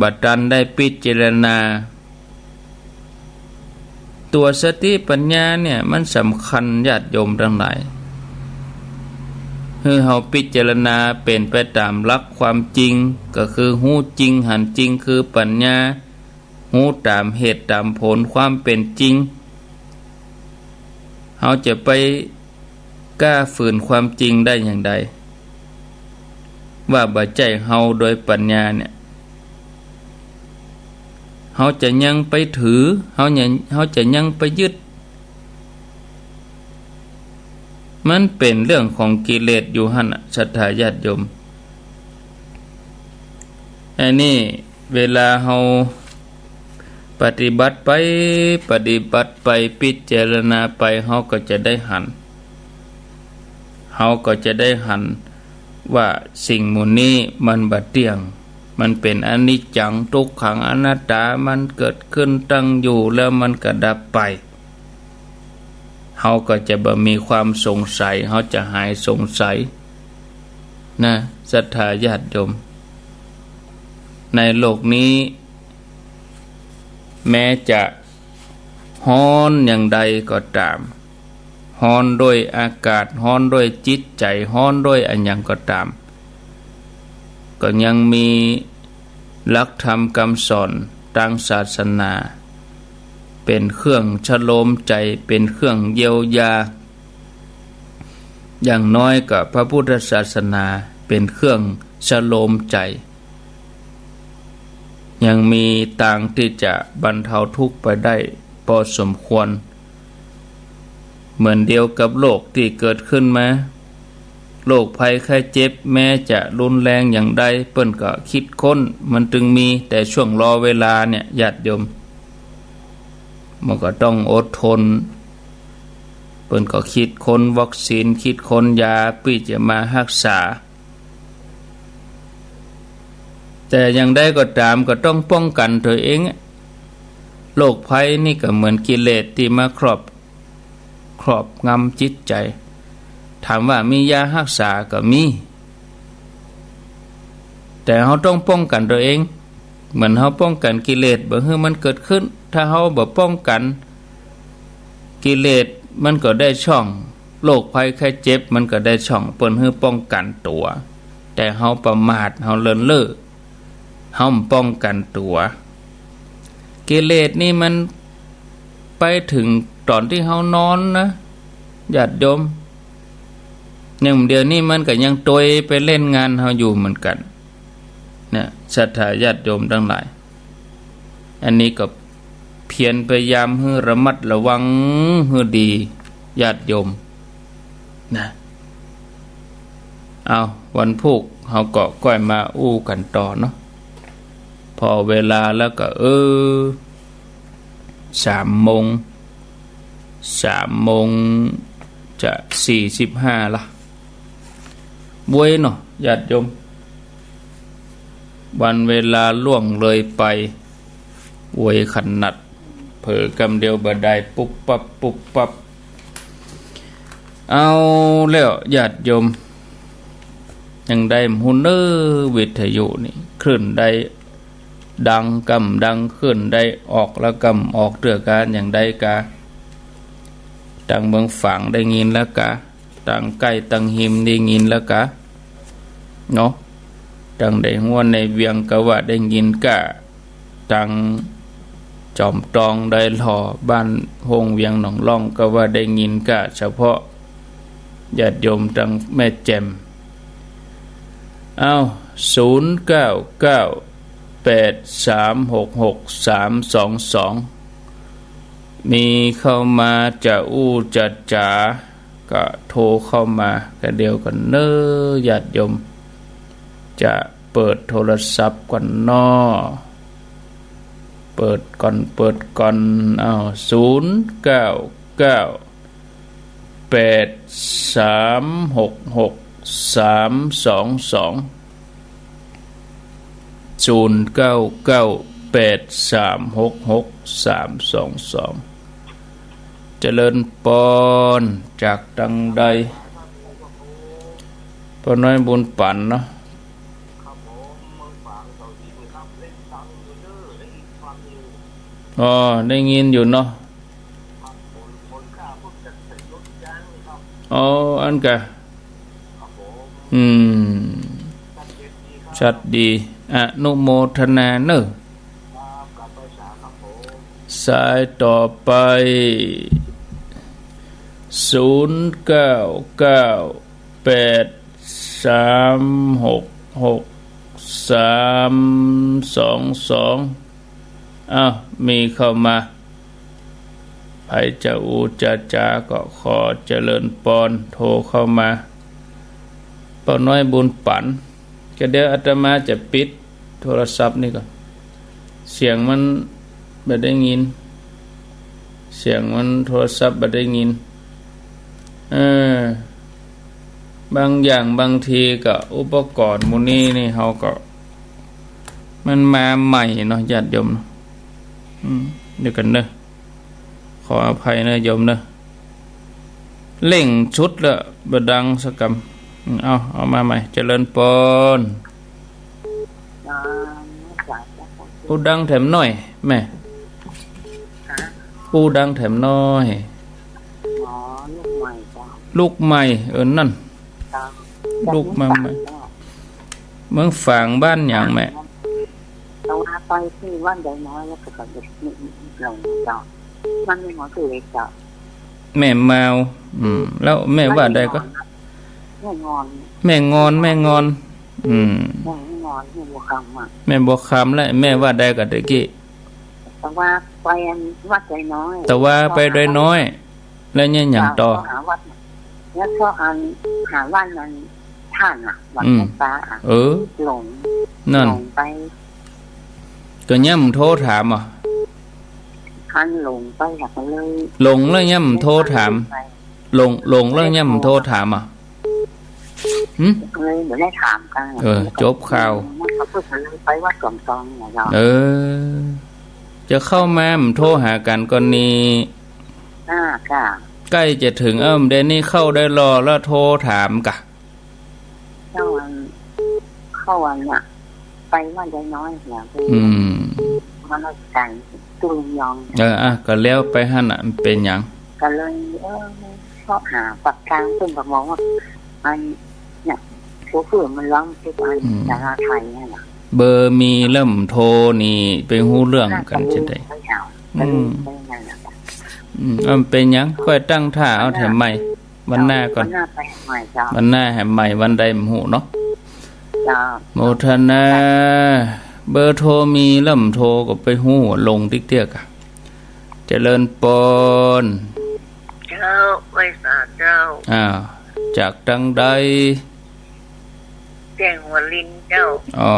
บ่ตันได้พิจารณา ตั๋วสติปัญญาเนี่ยมันสำคัญญาติโยมตังหลาย หื้อเฮาพิจารณาเป๋นไปต๋ามหลักความจริง ก็คือฮู้จริงหันจริง คือปัญญา ฮู้ต๋ามเหตุต๋ามผลความเป๋นจริง เฮาจะไปก้าฝืนความจริงได้อย่างใด ว่าบ่ใจ้เฮาโดยปัญญาเนี่ย เฮาจะยังไปถือ เฮายัง เฮาจะยังไปยึด มันเป๋นเรื่องของกิเลสอยู่หั้นน่ะ ศรัทธาญาติโยม อันนี้เวลาเฮาปฏิบัติไป ปฏิบัติไป พิจารณาไป เฮาก็จะได้หัน เฮาก็จะได้หันว่าสิ่งหมู่นี้มันบ่เตี้ยง มันเป๋นอนิจจัง ทุกขัง อนัตตา มันเกิดขึ้นตั้งอยู่แล้วมันก็ดับไป เฮาก็จะบ่มีความสงสัย เฮาจะหายสงสัย นะ ศรัทธาญาติโยม ในโลกนี้ แม้จะฮ้อนอย่างใดก็ต๋าม ฮ้อนด้วยอากาศ ฮ้อนด้วยจิตใจ๋ ฮ้อนด้วยอะหยังก็ต๋าม ก็ยังมีหลักธรรมกำสอนตางศาสนา เป๋นเครื่องชโลมใจ๋ เป๋นเครื่องเยียวยา อย่างน้อยก็พระพุทธศาสนาเป๋นเครื่องชโลมใจ๋ ยังมีตางตี้จะบรรเทาทุกข์ไปได้ปอสมควร เหมือนเดียวกับโรคตี้เกิดขึ้นมา โรคภัยไข้เจ็บแม้จะรุนแรงอย่างใด เปิ้นก็คิดค้น มันตึงมี แต่ช่วงรอเวลาเนี่ย ญาติโยม มันก็ต้องอดทน เปิ้นก็คิดค้นวัคซีน คิดค้นยา ปี้จะมาฮักษา แต่อย่างใดก็ต๋ามก็ต้องป้องกั๋นตั๋วเองอะ โรคภัยนี่ก็เหมือนกิเลสตี้มาครอบ ครอบงำจิตใจ๋ ถามว่ามียาฮักษา ก็มี แต่เฮาต้องป้องกั๋นตั๋วเอง เหมือนเฮาป้องกั๋นกิเลสบ่หื้อมันเกิดขึ้น ถ้าเฮาบ่ป้องกั๋น กิเลสมันก็ได้ช่อง โรคภัยไข้เจ็บมันก็ได้ช่อง เปิ้นหื้อป้องกั๋นตั๋ว แต่เฮาประมาท เฮาเลินเล่อ เฮาบ่ป้องกั๋นตั๋ว กิเลสนี่มันไปเถิงต๋อนตี้เฮานอนนะ ญาติโยม อย่างเดี๋ยวนี้มันก็ยังตวยไปเล่นงานเฮาอยู่เหมือนกั๋น เนี่ย ศรัทธาญาติโยมตังหลาย อันนี้ก็เพียรพยายามหื้อระมัดระวังหื้อดี ญาติโยม นะ เอา วันพูกเฮาก็ก้อยมาอู้กั๋นต่อเนาะ พอเวลาแล้วก็ เออ สามโมง สามโมงจะสี่สิบห้าละ ไวเนาะ ญาติโยม วันเวลาล่วงเลยไป ไวขนาด เผลอกำเดียวบ่ได้ ปุ๊บปั๊บ ปุ๊บปั๊บ เอาแล้ว ญาติโยม อย่างใดบ่ฮู้เน่อ วิทยุนี่ คลื่นใดดังกำดัง คลื่นใดออกละกำออกเตื้อกา อย่างใดกา ตังเมืองฝางได้ยินละกา ตังใก้ตังฮิมได้ยินละกา เนาะ ตังในฮั้วในเวียงก็ว่าได้ยินก้า ตังจอมตองดอยหล่อ บ้านโฮ่งเวียงหนองล่องก็ว่าได้ยินก้า เฉพาะญาติโยมตังแม่แจ่ม เอ้า ศูนย์เก้าเก้า แปดสามหกหก สามสองสอง มีเข้ามาจะอู้จะจ๋า ก็โทรเข้ามาก็เดียวกั๋นเน่อ ญาติโยม จะเปิดโทรศัพท์ก่อนเนาะ เปิดก่อน เปิดก่อน อ้าว ศูนย์เก้าเก้า แปดสามหกหก สามสองสอง ศูนย์เก้าเก้า แปดสามหกหก สามสองสอง เจริญปอน จากตังใด ป้าน้อยบุญปั๋นเนาะ อ๋อ ได้ยินอยู่เนาะ อ๋อ อันกะ อืม ชัดดี อนุโมทนาเน่อ สายต่อไป ศูนย์เก้าเก้า แปดสามหกหก สามสองสอง อ้าว มีเข้ามา ใผจะอู้จะจ๋าก็ขอเจริญปอน โทรเข้ามา ป้าน้อยบุญปั๋น ก็เดี๋ยวอาตมาจะปิดโทรศัพท์นี่ก่อน เสียงมันบ่ได้ยิน เสียงมันโทรศัพท์บ่ได้ยิน เออ บางอย่างบางทีก็อุปกรณ์หมู่นี้นี่เฮาก็ มันมาใหม่เนาะ ญาติโยมเนาะ อืม เดี๋ยวกั๋นเน่อ ขออภัยเน่อ โยมเน่อ เร่งสุดละ บ่ดังสักกำ อืม เอา เอามาใหม่ เจริญปอน อ๋อ อู้ดังแถมหน้อย แม่ ฮะ อู้ดังแถมหน้อย อ๋อ ลูกใหม่เจ้า ลูกใหม่ เออ นั่น เจ้า ลูกมาใหม่ เมืองฝางเจ้า เมืองฝางบ้านหยังแม่ แต่ว่าไปตี้วัดไดน้อยแล้วก็ไปหลงเจ้า มันไม่เหมือนกันเลยเจ้า แม่มาว อืม แล้วแม่ว่าใดก็ แม่งอน แม่งอน แม่งอน อืม แม่งอน แม่บัวคำอะ แม่บัวคำ และแม่ว่าใดก็ตะกี้ แต่ว่าไปอันวัดไดน้อย แต่ว่าไปไดน้อย แล้วเนี่ยหยังต่อ แล้วก็หาวัด แล้วก็อันหาวัดนั้น ท่านอะ วัด อืม หลวงตาอะ เออ หลง นั่น หลงไป ก็ยังบ่โทรถามอ่ะ คันหลงไปแล้วก็เลย หลงแล้วยังบ่โทรถาม หลง หลงแล้วยังบ่โทรถามอ่ะ หึ เลยบ่ได้ถามกั๋น เออ แล้วก็จบข่าว มันก็เพิ่งเลยไปวัดสองตองเนี่ยเนาะ เออ จะเข้ามาบ่โทรหากั๋นก่อนนี่ อ่า ค่ะ ใก้จะเถิง เอิ่ม เดี๋ยวนี้เข้าได้ลอแล้วโทรถามก่ะ เจ้าอัน เข้าอันน่ะ ไปวัดไดน้อยเนี่ย อืม มาราชการตู้ยอง เออ อ่ะ ก็แล้วไปหั้นน่ะ มันเป๋นหยัง ก็เลย เออ เซาะหาปากกลาง เปิ้นก็บอกว่า อัน เนี่ย โชเฟอร์มันร้องทุกอัน อืม ภาษาไทยเนี่ยน่ะ เบอร์มีแล้วบ่โทรนี่ไปฮู้เรื่องกั๋นจะได้ ก็เลยไปหา อืม ก็เลยไปนั่นน่ะ อืม เออ เป๋นหยัง ก้อยตั้งท่าเอาแถมใหม่ วันหน้าก่อน วันหน้าไปแหมใหม่เจ้า วันหน้าแหมใหม่ วันใดบ่ฮู้เนาะ เจ้า โมทนา เบอร์โทรมีแล้วบ่โทรก็ไปฮู้หลงติ๊กเตี้ยกอะ เจริญปอน เจ้า ไหว้สาเจ้า อ่า จากตังใด แจ้งหัวลินเจ้า อ๋อ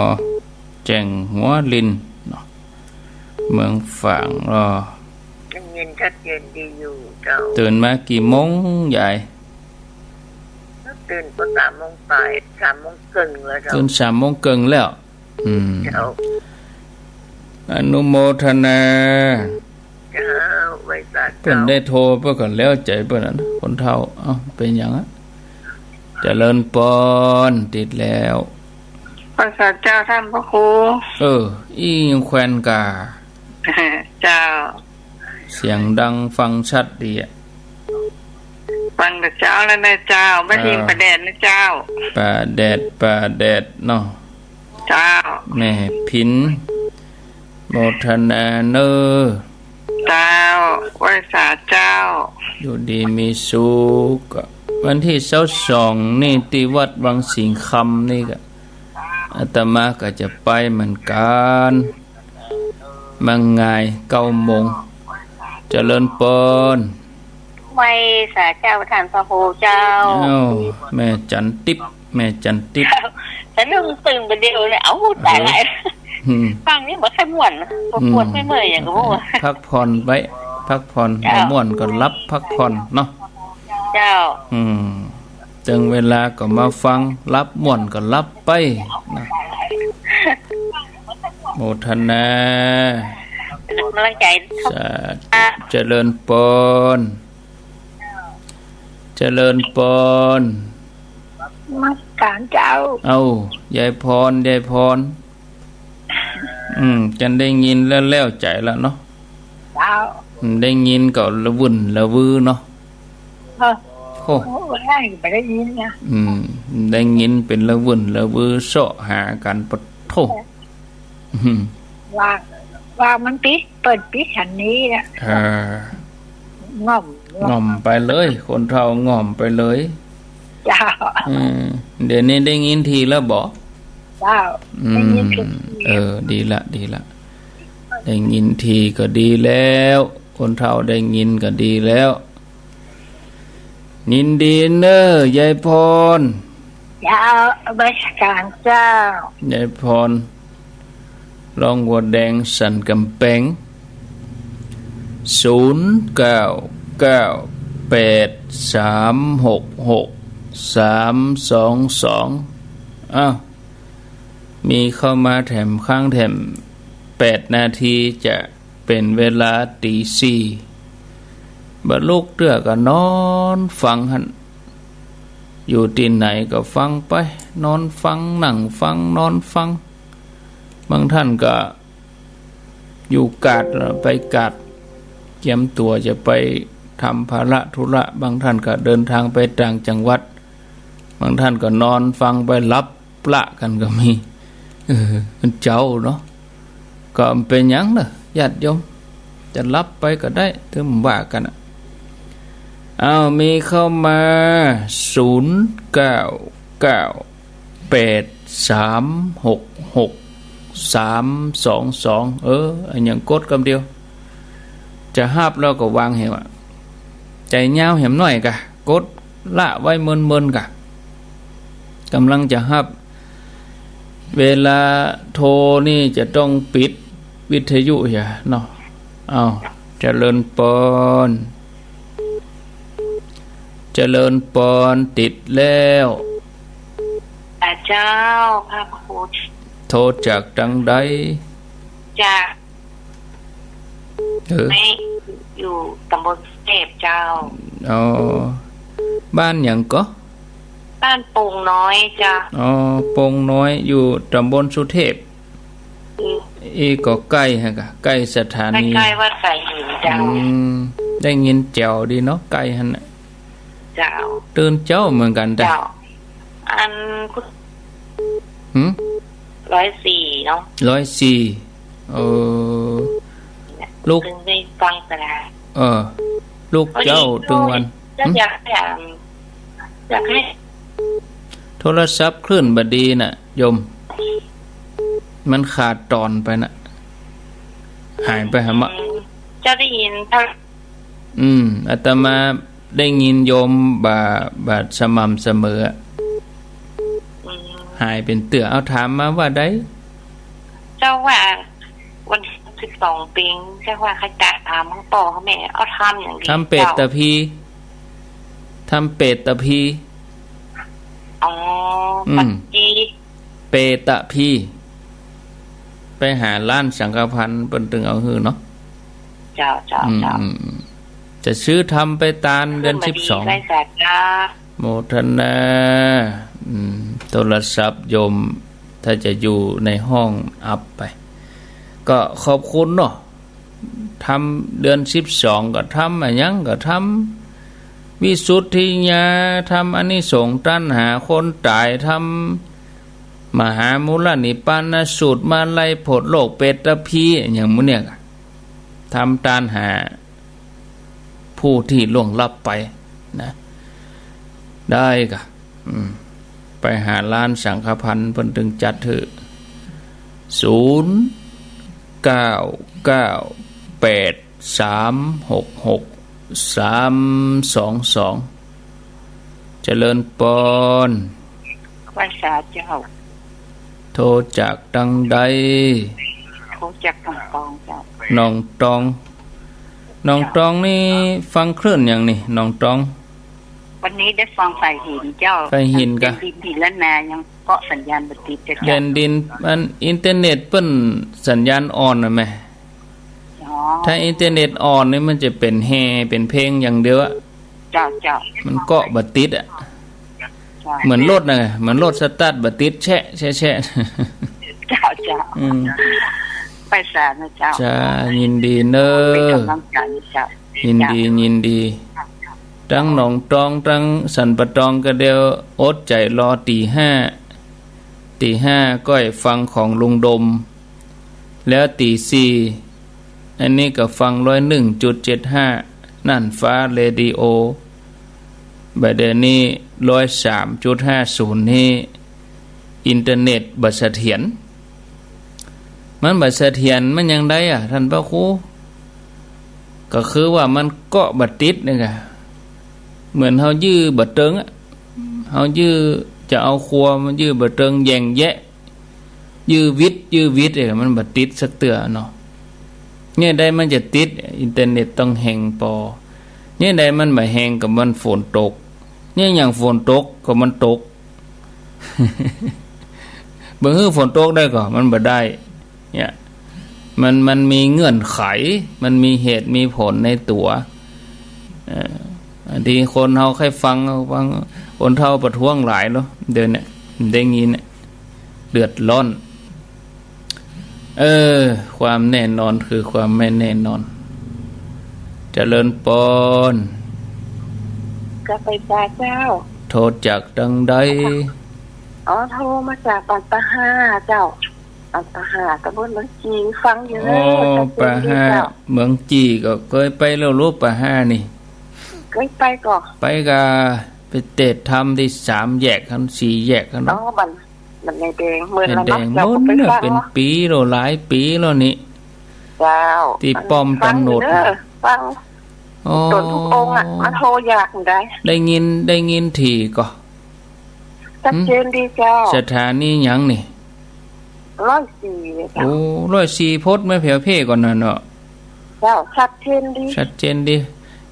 แจ้งหัวลินเนาะ เมืองฝาง อ๋อ ได้ยินชัดเจนดีอยู่เจ้า ตื่นมากี่โมงยาย ตื่นก็สามโมงปลาย สามโมงเกิ่งแล้วเจ้า ตื่นสามโมงเกิ่งแล้ว อืม เจ้า อนุโมทนา เจ้า ไหว้สาเจ้า เปิ้นได้โทรเปิ้นก็แล้วใจ๋เปิ้นน่ะนะ คนเฒ่า เอ้า เป๋นหยังอะ เจริญปอน ติดแล้ว ไหว้สาเจ้าต้านพระครู เออ อี้ยังแควนก่า เจ้า เสียงดังฟังชัดดีอะ ฟังแต่เจ๊าแล้วนะเจ้า บ่าถิง เออ ป่าแดดนะเจ้า ป่าแดด ป่าแดดเนาะ เจ้า แม่ผิน โมทนาเน้อ เจ้า ไหว้สาเจ้า อยู่ดีมีสุข วันตี้ซาวสองนี่ตี้วัดวังสิงห์คำนี่ก็ อาตมาก็จะไปเหมือนกั๋น มางายเก้าโมง เจริญปอน ไหว้สาเจ้าต้านพระครูเจ้า เอ้า แม่จันติ๊บ แม่จันติ๊บ สะดุ้งตื่นไปเดียวเลย เอ้า ต๋ายละ อืม ฟังนี่บ่ค่อยม่วน ปวด อืม ปวดเมื่อยๆ อย่างก็บอกว่า พักผ่อนไว้ พักผ่อน เจ้า บ่ม่วนก็หลับ พักผ่อนเนาะ เจ้า อืม เถิงเวลาก็มาฟัง หลับม่วนก็หลับไปนะ โมทนา กำลังใจ๋ สาธุ เจริญปอน เจริญปอน นมัสก๋านเจ้า เอ้า ยายพร ยายพร อืม จันได้ยินแล้ว แล้วใจ๋แล้วเนาะ เจ้า อืม ได้ยินก็ละวุ่นละวือเนาะ เออ โอ้ โอ้ ได้ บ่ได้ยินนะ อืม ได้ยินเป๋นละวุ่นละวือเซาะหากั๋น ปะโธ่ เออ อืม ว่า ว่ามันปิด เปิ้นปิดอันนี้นะ เออ ง่อม ง่อมไปเลย คนเฒ่าง่อมไปเลย เจ้า อืม เดี๋ยวนี้ได้ยินทีแล้วบ่ เจ้า อืม ได้ยินที เออ ดีละ ดีละ ได้ยินทีก็ดีแล้ว คนเฒ่าได้ยินก็ดีแล้ว ยินดีเน้อ ยายพร เจ้า นมัสก๋านเจ้า ยายพร ร้องหัวแดงสันก๋ำแปง ศูนย์เก้าเก้าแปดสามหกหกสามสองสอง อ้าว มีเข้ามาแถมข้างแถม แปดนาทีจะเป๋นเวลาตี๋สี่ บ่ลุกเตื้อก็นอนฟังหั้น อยู่ตี้ไหนก็ฟังไป นอนฟัง นั่งฟัง นอนฟัง บางท่านก็อยู่กาด ไปกาด เตรียมตั๋วจะไปทำภาระธุระ บางท่านก็เดินทางไปต่างจังหวัด บางท่านก็นอนฟังไป หลับปละกั๋นก็มี เออ มันเจ้าเนาะ ก็บ่เป๋นหยังเน่อ ญาติโยม จะหลับไปก็ได้ บ่ว่ากั๋นอะ อ้าว มีเข้ามา ศูนย์ เก้า เก้า แปด สาม หก หก สาม สอง สอง เออ อันหยังกดกำเดียว จะฮับแล้วก็วางแหมอะ ใจ๋ยาวแหมหน้อยกะ กดละไว้เมินๆ กะ ก่ำลังจะฮับ เวลาโทรนี่จะต้องปิดวิทยุเหียเนาะ อ้าว เจริญปอน เจริญปอน ติดแล้ว อ่า เจ้า พระครู โทรจากตังใด จาก เออ ไม่ อยู่ตำบลสุเทพเจ้า อ๋อ บ้านหยังก่อ บ้านโป่งน้อยเจ้า อ๋อ โป่งน้อย อยู่ตำบลสุเทพ อืม อี้ก็ใก้หั้นกะ ใก้สถานี ใก้ๆ วัดสายหินเจ้า อืม ได้ยินแจ๋วดีเนาะ ใก้หั้นน่ะ เจ้า ตื่นเจ๊าเหมือนกั๋นแต่ เจ้า อัน หืม ร้อยสี่เนาะ ร้อยสี่ เออ ลุก เพิ่งได้ฟังตลอด เออ ลุกเจ๊าตึงวัน ก็ดี หืม อยาก อยาก อยากหื้อ โทรศัพท์คลื่นบ่ดีน่ะ โยม มันขาดต๋อนไปน่ะ หายไปหามา อืม เจ้าได้ยินเท่า อืม อาตมาได้ยินโยมบ่า บ่าสม่ำเสมออะ อืม หายเป๋นเตื้อ เอาถามมาว่าใด เจ้าว่าวันสิบสองเป๋ง เจ้าว่าใค่จะถามป้อแม่ เอาทำอย่างดี ทำเปตตะพี เจ้า ทำเปตตะพี อ๋อ อืม ปัจจี เปตตะพี ไปหาร้านสังฆภัณฑ์เปิ้นตึงเอาหื้อเนาะ เจ้า เจ้า อืม เจ้า อืม อืม จะซื้อทำไปตานเดือน ขึ้นมาดี สิบสอง ใกล้จัดนะ โมทนา อืม โทรศัพท์โยม ถ้าจะอยู่ในห้องอับไป ก็ขอบคุณเนาะ ทำเดือนสิบสองก็ทำ อะหยังก็ทำ วิสุทธิญาณ ทำอานิสงส์ตัณหาคนต๋าย ทำมหามูลนิพพานสูตร มาลัยโผดโลก เปตตะพี อะหยังหมู่เนี่ย ทำตานหาผู้ตี้ล่วงลับไปนะ ได้ก่ะ อืม ไปหาร้านสังฆภัณฑ์เปิ้นตึงจัดหื้อ ศูนย์ เก้า เก้า แปด สาม หก หก สาม สอง สอง เจริญปอน ไหว้สาเจ้า โทรจากตังใด โทรจากหนองตองเจ้า หนองตอง หนองตองนี่ฟังคลื่นหยังนี่ หนองตอง วันนี้ได้ฟังสายหินเจ้า สายหินกะ แผ่นดิน แผ่นดินล้านนายังเกาะสัญญาณบ่ติดเจ้า แผ่นดินมันอินเทอร์เน็ตเปิ้นสัญญาณอ่อนน่ะแหม อ๋อ ถ้าอินเทอร์เน็ตอ่อนนี่มันจะเป๋นแฮ่เป๋นเพลงอย่างเดียวอะ เจ้า เจ้า มันเกาะบ่ติดอะ เจ้า เหมือนรถน่ะ เหมือนรถสตาร์ทบ่ติด แชะ แชะ แชะ เจ้า เจ้า อืม ไปสานะเจ้า จ้า ยินดีเน้อ เป็นกำลังใจเจ้า ยินดี ยินดี ตังหนองตอง ตังสันป่าตองก็เดียว อดใจ๋รอตี๋ห้า ตี๋ห้าก้อยฟังของลุงดม แล้วตี๋สี่ อันนี้ก็ฟังร้อยหนึ่งจุดเจ็ดห้า น่านฟ้าเรดิโอ บ่าเดี่ยวนี้ร้อยสามจุดห้าศูนย์ นี่ อินเทอร์เน็ตบ่เสถียร มันบ่เสถียร มันหยังใดอะ ท่านพระครู ก็คือว่ามันเกาะบ่ติดนี่กะ เหมือนเฮายื้อบ่เติงอะ เฮายื้อจะเอาครัวมายื้อบ่เติง แหย่งแยะ ยื้อวิด ยื้อวิด เอ้ย มันบ่ติดสักเตื้อเนาะ เนี่ยใดมันจะติด อินเทอร์เน็ตต้องแฮ่งปอ เนี่ยใดมันบ่แฮ่งก็มันฝนตก เนี่ยอย่างฝนตกก็มันตก บ่หื้อฝนตกได้ก่อ มันบ่ได้ เนี่ย มัน มันมีเงื่อนไข มันมีเหตุมีผลในตั๋ว เอ่อ บางทีคนเฮาใค่ฟัง ฟัง โอ คนเฒ่าประท้วงหลายเนาะ เดี๋ยวนี้ได้ยินเนี่ย เดือดร้อน เออ ความแน่นอนคือความไม่แน่นอน เจริญปอน เจ้า ไปจ้าเจ้า โทรจากตังใด อ๋อ โทรมาจากบ้านป่าฮ้าเจ้า บ้านป่าฮ้า ตำบลเมืองจี่ ฟังอยู่ อ๋อ เด้อ ชัดเจนดี ป่าฮ้า เจ้า เมืองจี่ก็เกยไปแล้วลูก ป่าฮ้านี่ เกยไปก่อ ไปกา ไปเตะธรรมที่สามแยกหั้น สี่แยกหั้น อ๋อ บ้าน บ้านยายแดง เมิน ยายแดง ละเนาะ เจ้า โน้น ก็ไป น่ะ ฟัง เป็น เนาะ ปี๋แล้ว หลายปี๋แล้วนี่ เจ้า ตี้ป้อมตำรวจ ฟังอยู่เด้อ ฟัง อ๋อ ตนทุกองค์อะ มาโทรอยากได้ ได้ยิน ได้ยินถี่ก่อ ชัดเจนดีเจ้า หืม สถานีหยังนี่ ร้อยสี่เจ้า โอ้ ร้อยสี่ พดมาแผวเพ่ก่อนน่ะเนาะ เจ้า ชัดเจนดี ชัดเจนดี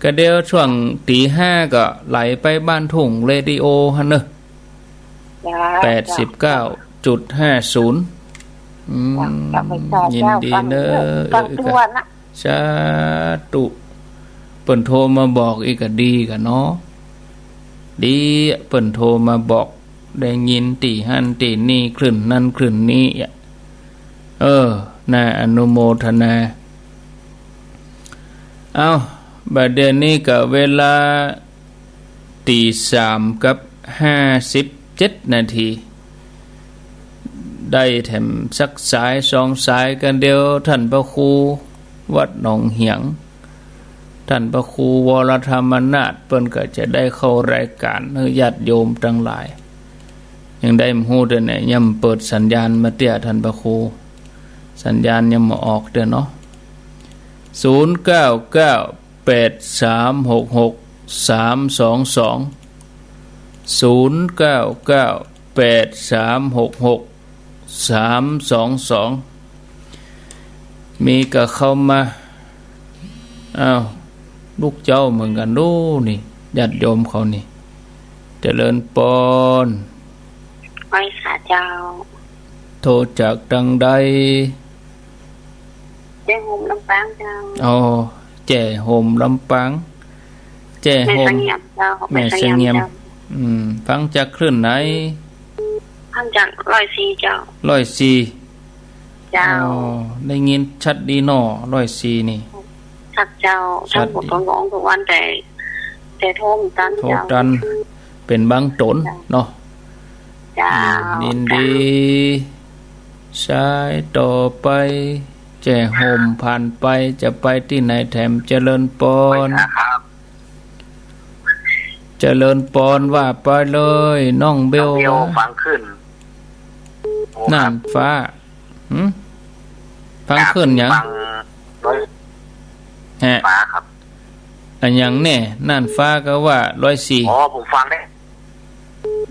ก็เดี๋ยวช่วงตีห้าก็ไหลไปบ้านทุ่งเรดิโอหั้นเนาะ เจ้า แปดสิบเก้าจุดห้าศูนย์ อืม เจ้า เจ้า ยินดีเนาะ ฟังอยู่เด้อ ฟังทุกวันนะ สาธุ เปิ้นโทรมาบอกอีกก็ดีก่ะเนาะ ดี เปิ้นโทรมาบอก ได้ยินตี้หั้นตี้นี่ คลื่นนั้นคลื่นนี้อะ เออ น่าอนุโมทนา เอ้า บัดเดี๋ยวนี้ก็เวลา ตีสามกับห้าสิบเจ็ดนาที ได้แถมสักสายสองสายกันเดียว ท่านพระครูวัดหนองเหียง ท่านพระครูวรธรรมนาถ เปิ้นก็จะได้เข้ารายการ หื้อญาติโยมตังหลาย ยังได้บ่ฮู้เตื้อเนี่ย ยังบ่เปิดสัญญาณมาเตื้อ ท่านพระครู สัญญาณยังบ่ออกเตื้อเนาะ ศูนย์เก้าเก้า แปดสามหกหก สามสองสอง ศูนย์เก้าเก้า แปดสามหกหก สามสองสอง มีก็เข้ามา อ้าว ลูกเจ้าเหมือนกั๋นดูนี่ ญาติโยมเขานี่ เจริญปอน ไหว้สาเจ้า โทรจากตังใด แจ้โฮมลำปางเจ้า อ๋อ แจ้โฮมลำปาง แจ้โฮม แม่สะเงียมเจ้า แม่สะเงียม แม่สะเงียมเจ้า อืม ฟังจากคลื่นไหน ฟังจากร้อยสี่เจ้า ร้อยสี่ เจ้า อ๋อ ได้ยินชัดดีเนาะ ร้อยสี่นี่ ชัดเจ้า ชัดดี ทั้งหมดก็ร้องทุกวัน แต่ แต่โทรบ่ตัน โทรบ่ตัน เจ้า เป๋นบางต๋นเนาะ เจ้า อืม ยินดี สายต่อไป แจ้โฮมผ่านไป จะไปตี้ไหนแถม เจริญปอน ครับ เจริญปอน ว่าไปเลย น้องเบล น้องเบล ฟังคลื่น โอ้ ครับ น่านฟ้า หืม ฟังคลื่นหยัง ฟังร้อย ฮะ ฟ้าครับ อะหยังแน่ น่านฟ้าก็ว่าร้อยสี่ อ๋อ ผมฟังได้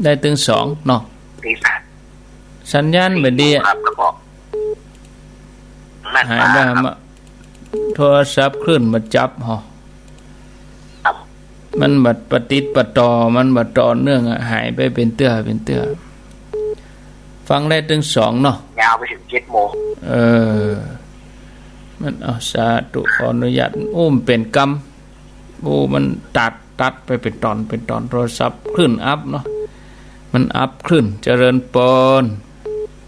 ได้ตึงสองเนาะ สัญญาณบ่ดีอะ ครับ แล้วก็ หายไปมา โทรศัพท์คลื่นบ่จับหอ ครับ มันบ่ปะติดปะต่อ มันบ่ต่อเนื่องอะ หายไปเป๋นเตื้อเป๋นเตื้อ ฟังได้ตึงสองเนาะ ยาวไปถึงเจ็ดโมง เออ มัน เอา สาธุ ขออนุญาต โอ้ มันเป๋นกำ โอ้ มันตัด ตัดไปเป๋นต๋อน เป๋นต๋อน โทรศัพท์คลื่นอัพเนาะ มันอัพคลื่น เจริญปอน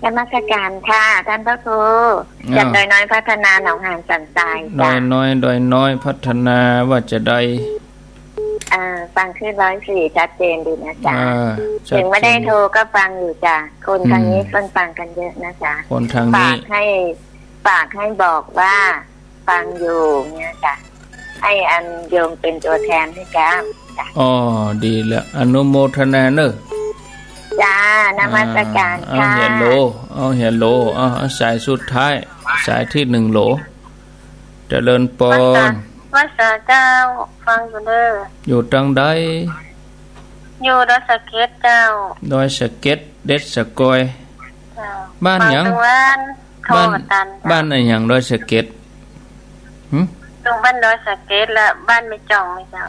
นมัสการค่ะ ท่านพระครู อ้าว จากดอยน้อยพัฒนา หนองหานสันทราย ดอยน้อย จ้ะ ดอยน้อยพัฒนา ว่าจะใด อ่า ฟังคลื่นร้อยสี่ ชัดเจนดีนะจ๊ะ อ่า ถึงไม่ได้ ชัดเจน โทรก็ฟังอยู่จ้ะ คนทางนี้ อืม เปิ้นฟังกันเยอะนะจ๊ะ คนทางนี้ ฝากให้ ฝากให้บอกว่า ฟังอยู่เนี่ยจ้ะ ให้อันโยมเป็นตัวแทนให้จ้า จ้ะ อ๋อ ดีแล้ว อนุโมทนาเนอะ จ้า นมัสการ อ่า ค่ะ เอาเฮลโหล เอาเฮลโหล เอา เอาสายสุดท้าย สายตี้หนึ่งโหล เจริญปอน ว่าสาเจ้า ฟังอยู่เด้อ อยู่ตังใด อยู่ดอยสะเก็ดเจ้า ดอยสะเก็ด เด็ดสะกอย เจ้า บ้านหยัง ฟังตรงบ้าน บ้าน โทรตันเจ้า บ้านอะหยัง ดอยสะเก็ด หึ ตรงบ้านดอยสะเก็ดและบ้านแม่จ่องนี่เจ้า